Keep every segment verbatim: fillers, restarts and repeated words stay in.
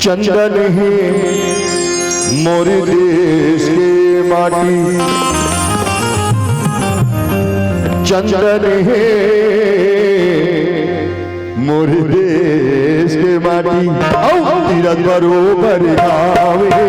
चंदन हे मोर देश के माटी, चंदन हे मोर देश के माटी, अउ तीरथ बरोबर गाँव हे।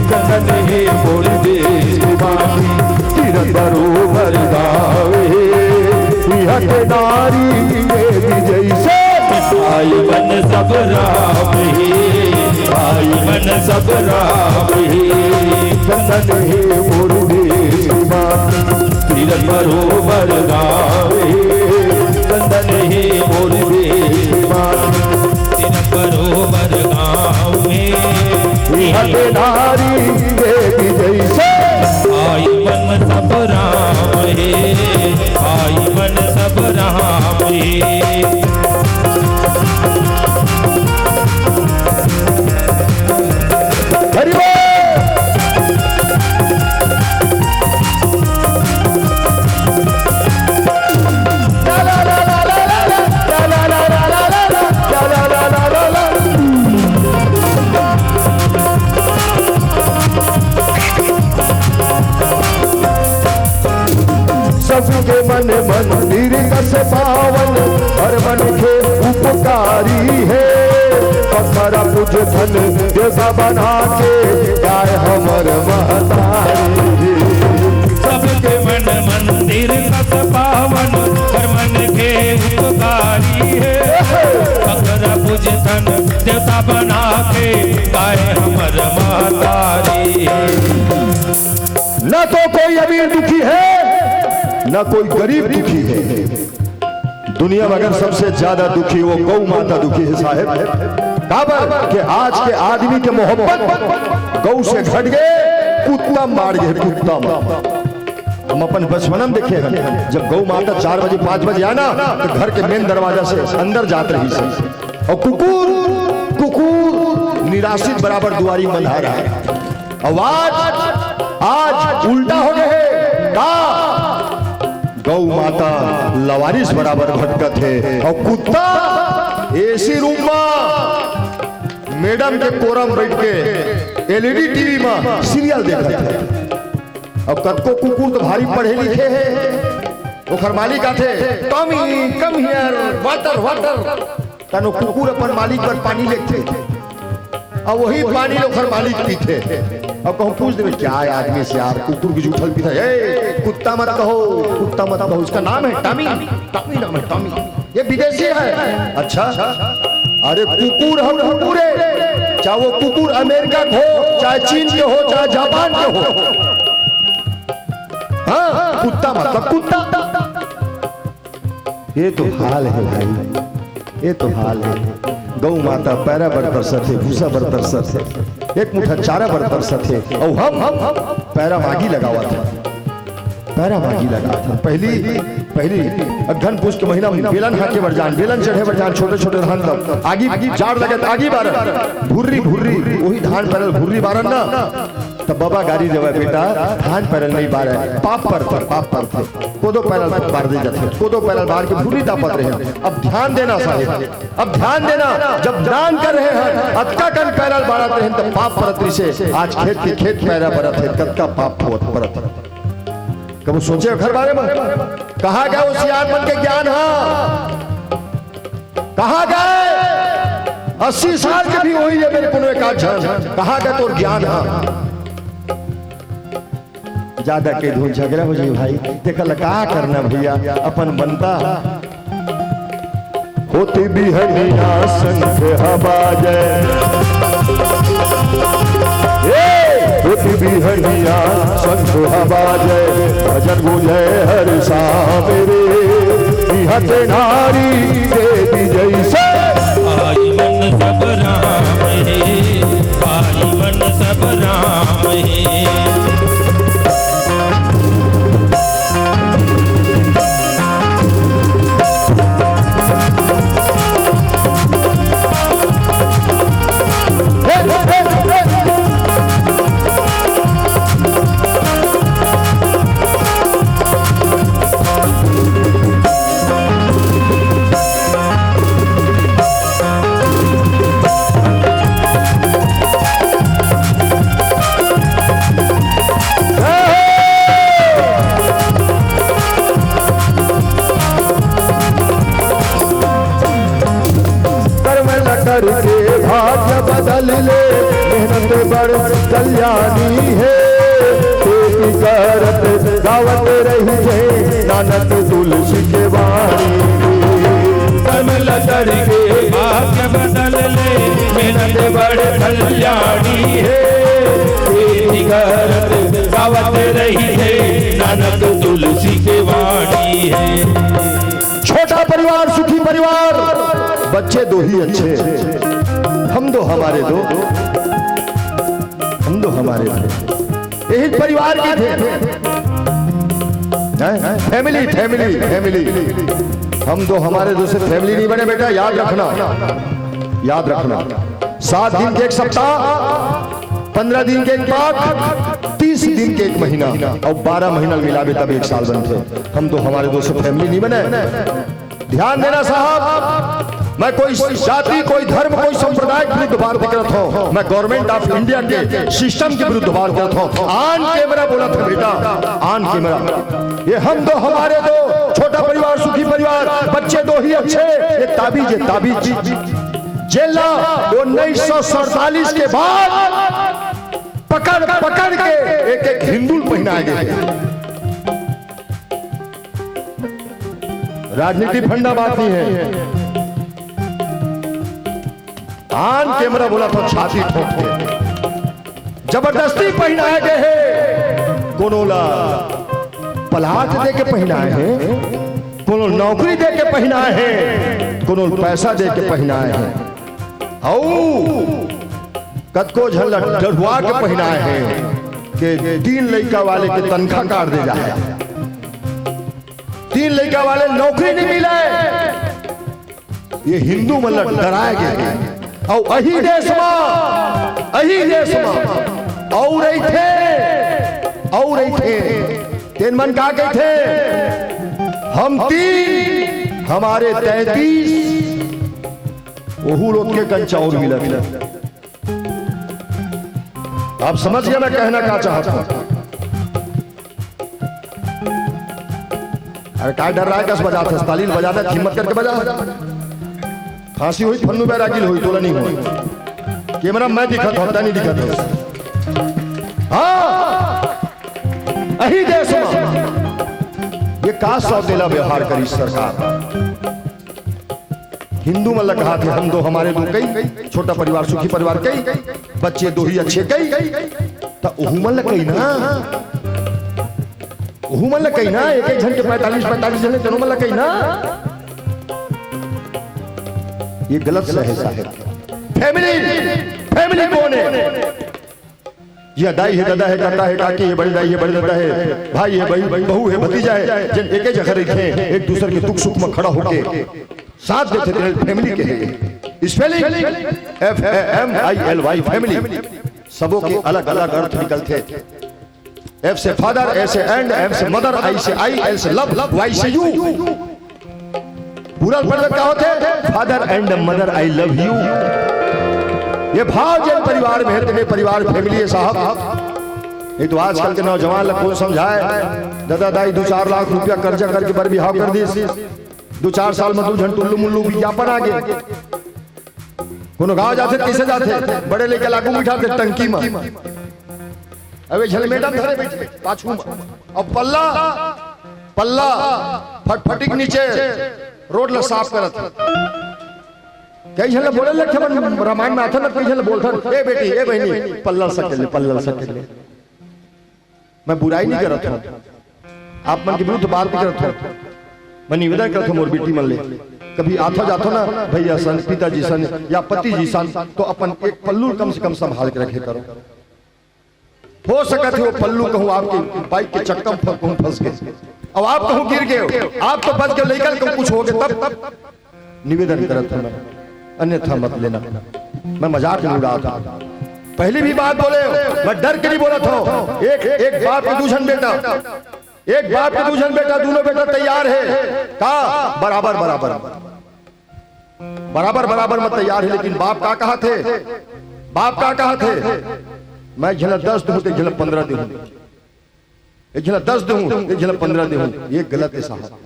चंदन हे मोर देश के माटी, तीरथ बरोबर गाँव हे। इहाँ के नारी देवी जइसे, भाई मन सब राम हे, भाई मन सब राम हे। चंदन हे मोर देश के माटी, तीरथ बरोबर गाँव हे। चंदन हे मोर देश के माटी, तीरथ बरोबर गाँव हे। इहाँ के नारी देवी जइसे, भाई मन सब राम हे, भाई मन सब राम हे। हरि बोल। सबके मन मंदिर कस पावन, हर मन के उपकारी हे। पत्थर पूज धन देवता बना के, गाय हमर महतारी हे। सबके मन मंदिर कस पावन, हर मन के उपकारी हे। पत्थर पूज धन देवता बना के, गाय हमर महतारी हे। न तो कोई अमीर दुखी हे, न कोई गरीब दुखी हे। दुनिया में अगर सबसे ज्यादा दुखी वो गौ माता दुखी हे साहेब, काबर के आज के आदमी के मोहब्बत गौ से घट गे, कुत्ता म बाढ़ गे, कुत्ता म। हम अपन बचपन में देखे हन, जब गौ माता चार बजे, पाँच बजे आय ना, त घर के मेन दरवाजा से अंदर जात रहिस हे। अउ कुकुर, कुकुर निरासित बराबर दुआरी म बंधा रहय। अउ आज, आज उल्टा हो गे हे। का? गौ माता लवारिस बराबर भटकत हे अउ कुत्ता एसी रूम म मैडम के कोरा म बइठ के एलईडी टीवी म सीरियल देखत हे। अब कतको कुकुर तो भारी पढ़े लिखे हे, ओखर मालिक आथे, "Tommy, come here, water, water।" तनो कुकुर अपन मालिक बर पानी लेथे, अब वही पानी ल ओखर मालिक पीथे। अब कहूँ पूछ देबे, "क्या हे आदमी से यार, कुकुर के जूठल पीथे?" "ए, कुत्ता मत कहो, कुत्ता मत कहो, इसका नाम है टॉमी, टॉमी नाम है, टॉमी।" ये विदेशी है। अच्छा, अरे कुकुर हो, कुकुर हे, चाहे वो कुकुर अमेरिका के हो, चाहे चीन के हो, चाहे जापान के हो। हाँ, कुत्ता मतलब कुत्ता। ये तो हाल हे भाई, ये तो हाल हे। गौ माता पैरा बर तरसत हे, भूसा बर तरसत हे, एक मुठा चारा बर तरसत हे, अउ हम, हम, हम पैरा म आगी लगावत हन। पैरा म आगी लगावत हन। पहिली, पहिली अगहन पूस के महीना म बेलन हांके बर जान, बेलन चढ़े बर जान, छोटे-छोटे रहन तब आगी, आगी जाड़ लगे त आगी बारन, भुर्री, भुर्री, वही धान पैरा ल भुर्री बारन ना, त बबा गारी देवय, "बेटा, धान पैरा ल नइ बारय, पाप परथे, पाप परथे।" कोदो पैरा ल बार दे जाथे, कोदो पैरा ल बार के भुर्री तापत रहे। अब ध्यान देना साहेब, अब ध्यान देना, जब दान कर रहे हन, अतका कन पैरा ल बारत रहे हन, त पाप परत रहिसे। आज खेत के खेत पैरा परत हे, कतका पाप होत परत हे। कभू सोचे ओखर बारे म? कहाँ गे ओ सियान मन के ज्ञान ह? कहाँ गे? अस्सी साल के भी होही ये मेरे कोनो एक आध झन। कहाँ गे तोर ज्ञान ह? जादा के धुन झगड़ा हो जाही भाई, तेकर ला का करना भैया, अपन बनता। होती बिहनिया शंख ह बाजय, ए, होती बिहनिया शंख ह बाजय, भजन गूंजय हर शाम रे। इहाँ के नारी देवी जइसे। भाई मन सब राम हे, भाई मन सब राम हे। कल्याणी हे, खेती करत गावत रहिथे, नानक तुलसी के वाणी हे। कर्म ल करके भाग्य बदल ले, मेहनत बड़ कल्याणी हे, खेती करत गावत रहिथे, नानक तुलसी के वाणी हे। छोटा परिवार सुखी परिवार, बच्चे दो ही अच्छे, हम दो हमारे दो, हम दो हमारे दो, यही परिवार की थे। Family, family, family. हम दो हमारे दो से फैमिली नहीं बने बेटा, याद रखना, याद रखना। सात दिन के एक सप्ताह, पन्द्रह दिन के एक पाख, तीस दिन के एक महीना, अउ बारह महीना मिलाबे तब एक साल बनथे। हम तो हमारे दो से फैमिली नहीं बने। ध्यान देना साहब, मैं कोई जाति, कोई धर्म, कोई संप्रदाय के विरुद्ध बात नहीं करत हूँ। मैं गवर्नमेंट ऑफ इंडिया के सिस्टम के विरुद्ध बात करत हूँ। ऑन कैमरा बोला था बेटा, ऑन कैमरा। ये हम दो हमारे दो, छोटा परिवार सुखी परिवार, बच्चे दो ही अच्छे। ये ताबीज है, ताबीज। जेला उन्नीस सौ सैंतालीस के बाद पकड़ पकड़ के एक एक हिंदू पहिनाए गए। राजनीति फंडा बात नहीं है। ऑन कैमरा बोला था छाती ठोक के, जबरदस्ती पहिनाए गए हे। कोनो ला पलाट दे के पहिनाए हे, कोनो नौकरी दे के पहिनाए हे, कोनो पैसा दे के पहिनाए हे। अऊ कतको झन ला डढ़ुआ के पहिनाए हे के तीन लइका वाले के तनखा काट दे जाए, तीन लइका वाले नौकरी नहीं मिले। ये हिंदू मन ला डराए गए हे। अऊ अही देश मा, अही देश मा अऊ रहिथे, अऊ रहिथे। तेन मन का कहिथे? हम तीन, हमारे तैंतीस, ओहू लोग के कंचा और मिलत हे। आप समझ गया मैं कहना का चाहत हूं? अरे काय डर्राए कस बजात हस? ताली बजाना, हिम्मत करके बजा। फांसी होई, फन्नू बैरागी होई, तोला नहीं होई। कैमरा मैं दिखत हूं, तैं नहीं दिखत हस। हाँ, अही देश मा ये का सौतेला व्यवहार करी सरकार। हिंदू मन ला कहाथे हम दो हमारे दो कई, छोटा परिवार सुखी परिवार कई, बच्चे दो ही अच्छे कई, त ओहू मन ला कही ना, ओहू मन ला कही ना, एक एक झन के पैंतालीस पैंतालीस झन हे, तेनो मन ला कही ना। ये गलत सहे साहेब। फैमिली, फैमिली कौन है? ये दाई हे, ददा हे, काका हे, काकी हे, बड़े दाई हे, बड़े ददा हे, भाई हे, बहू हे, भतीजा हे, जेन एके जगह रहिथे, एक दूसर के दुख सुख में खड़ा होके साथ देथे, तेन फैमिली कहे। Spelling F A M I L Y, family. सबो के अलग अलग अर्थ निकलथे। F से फादर, A से एंड, M से मदर, I से आई, L से लव, Y से यू। पूरा परिवार का होथे? Father and mother, I love you। ये भाव जेन परिवार में हे, तेने परिवार फैमिली हे साहब। नहीं तो आजकल के नौजवान ला कौन समझाए? ददा दाई दू चार लाख रुपया कर्जा करके बर बिहाव कर दिस, दू चार साल में दू झन टुल्लू मुल्लू विज्ञापन आ गए। कोनो गांव जाथे त कइसे जाथे? बड़े लइका ला आगू बिठाथे टंकी म। अब एक झन मैडम धरे बइठे पाछू म। अब पल्ला, पल्ला फटफटी के नीचे रोड ला साफ करत हे। कई झन ला बोले लगथे, मन रामायण में आथे ना, कई झन ला बोलथन, "ए बेटी, ए बहिनी, पल्ला सकेल ले, पल्ला सकेल ले।" मैं बुराई नहीं करत हूँ, आप मन के विरुद्ध बात नहीं करत हूँ। मैं निवेदन करत हूँ मोर बेटी मन ले, कभी आथो जाथो ना भैया सन, पिताजी सन या पति जी सन, तो अपन एक पल्लू कम से कम संभाल के रखे करो। हो सकत हे वो पल्लू कहूँ आपके बाइक के चक्का में फंस, कहूँ फंस गे, अब आप कहूँ गिर गे, आप तो बच गे, लइका ल कहूँ कुछ हो गे तब। निवेदन करत हूं मैं, अन्यथा मत लेना। मैं मजाक नहीं उड़ात हूं। पहली भी बात बोले, मैं डर के नहीं बोलत हूं। एक, एक बाप के दू झन बेटा, एक बाप के दू झन बेटा, दूनों बेटा तैयार हे का? बराबर, बराबर, बराबर, बराबर में तैयार हे। लेकिन बाप का कहाथे? बाप का कहाथे? मैं एक झन ला दस दूं, तो एक झन ला पन्द्रह दूं, एक झन ला दस दूं, एक झन ला पन्द्रह दूं। ये गलत हे साहब,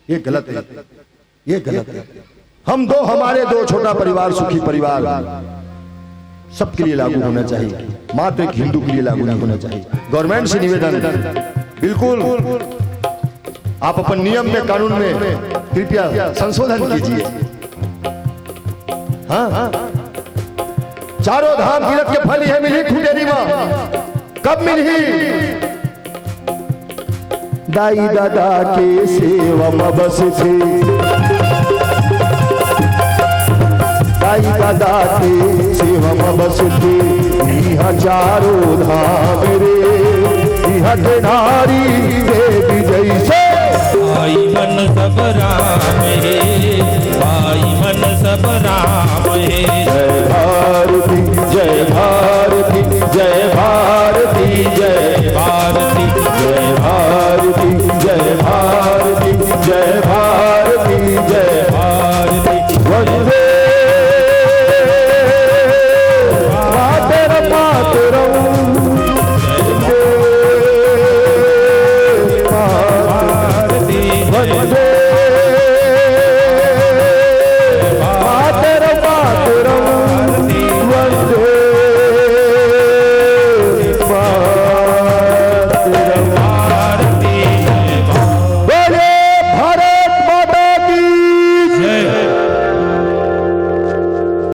ये गलत हे। ये गलत हे। हम दो, हमारे दो, छोटा परिवार सुखी परिवार। सबके लिए लागू होना चाहिए, मात्र एक हिंदू के लिए लागू नहीं होना चाहिए। गवर्नमेंट से निवेदन, बिल्कुल आप अपन नियम में, कानून में कृपया संशोधन कीजिए। हाँ, चारों धाम तीरथ के फल यह मिली खुटेरी माँ, कब मिली? दाई ददा के सेवा म बसथे, दाई ददा के सेवा म बसथे, इहाँ चारों धाम रे, इहाँ के नारी देवी जैसे। भाई मन सब राम हे, भाई मन सब राम हे।